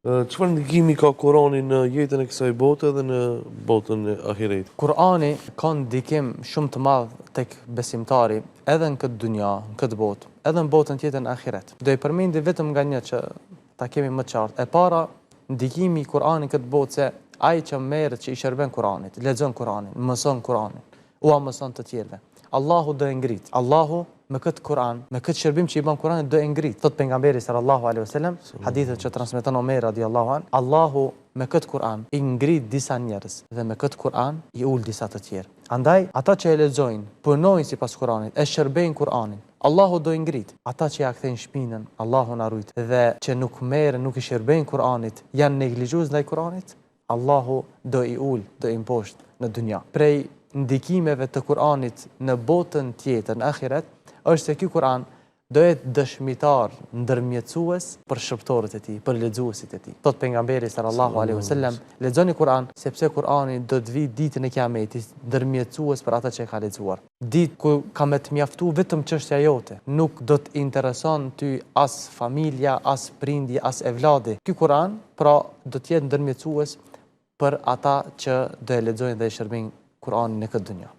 Çfarë ndikimi ka Kurani në jetën e kësaj bote dhe në botën e ahiretit? Kurani ka ndikim shumë të madh tek besimtari edhe në këtë dynja, në këtë botë, edhe në botën tjetër në ahiret. Do i përmendi vetëm nga një që ta kemi më qartë. E para, ndikimi i Kuranit në këtë botë se ai që merret që i shërben Kuranit, lexon Kuranin, mëson Kuranin, ua mëson të tjerëve. Allahu do e ngrit. Allahu me këtë Kur'an, me këtë shërbim që i bën Kur'anit do e ngrit. Thot pejgamberi sallallahu alaihi wasallam, hadithet që transmeton Omer radiallahu an, Allahu me këtë Kur'an i ngrit disa njerëz dhe me këtë Kur'an i ul disa të tjerë. Andaj, ata që e lexojnë, punojnë sipas Kur'anit, e shërbejnë Kur'anin, Allahu do i ngrit. Ata që ia kthejnë shpinën, Allahu na rujt, dhe që nuk merren, nuk i shërbejnë Kur'anit, janë neglizhues ndaj Kur'anit, Allahu do i ulë, do i mposht në dynja. Prej ndikimeve të Kur'anit në botën tjetër, në ahiret, është se ky Kur'an do jetë dëshmitar, ndërmjetësues për shërbëtorët e tij, për lexuesit e tij. Thotë pejgamberi sallallahu alejhi ve sellem, lexoni Kur'an, sepse Kur'ani do të vijë ditën e Kiametit ndërmjetësues për ata që e ka lexuar. Ditë ku ka me të mjaftu vetëm çështja jote, nuk do të intereson ty as familja, as prindi, as evladi. Ky Kur'an, pra, do të jetë ndërmjetësues për ata që do e lexojnë dhe e shërbejnë Kur'anin në këtë dynja.